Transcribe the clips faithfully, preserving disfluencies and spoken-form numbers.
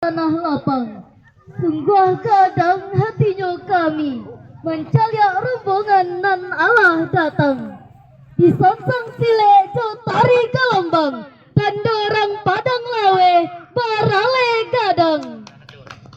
tanah lapang. Sungguah gadang hatinyo kami mancaliak rombongan nan alah datang. Disansang silek jo tari galombang, tando urang Padang Laweh baraleh gadang.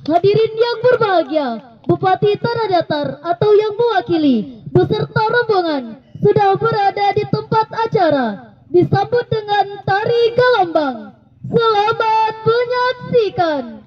Hadirin yang berbahagia, Bupati Tanah Datar atau yang mewakili beserta rombongan sudah berada di tempat acara, disambut dengan tari galombang. Selamat menyaksikan.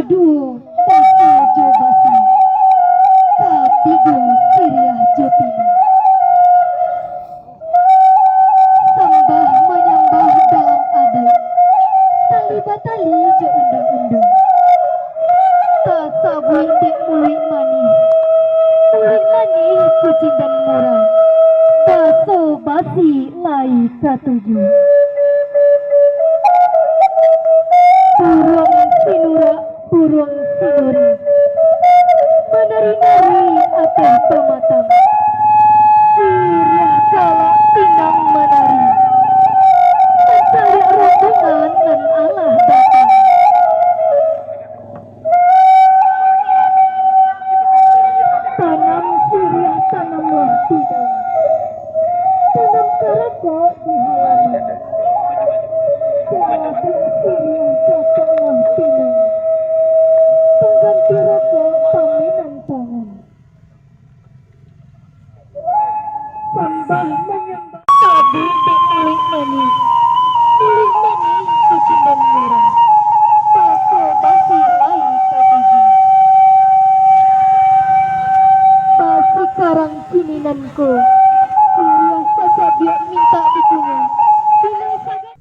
Duo, baso jo basi. Katigo, siriah jo pinang. Sambah manyambah dalam adaik, tali batali jo undang-undang. Tasabuik dek muluik manih, muluik manih kucindan murah, baso basi lai katuju. Buruang sinurak, buruang sinuri, manari-nari ateh pamatang. Siriah kalak pinang manari, mancaliak rombongan nan alah datang. Tanam siriah, tanamlah pinang. Tanam karakok di halaman. Palabuik siriah, cakoklah pinang. Pangganti rokok, paminan tangan. Sambah manyambah. Tasabuik dek muluik manih, muluik manih kucindan murah, baso basi lai katuju. Basi karang kini nan ko, siriah sasabuik mintak dikunyah. Pinang sagan.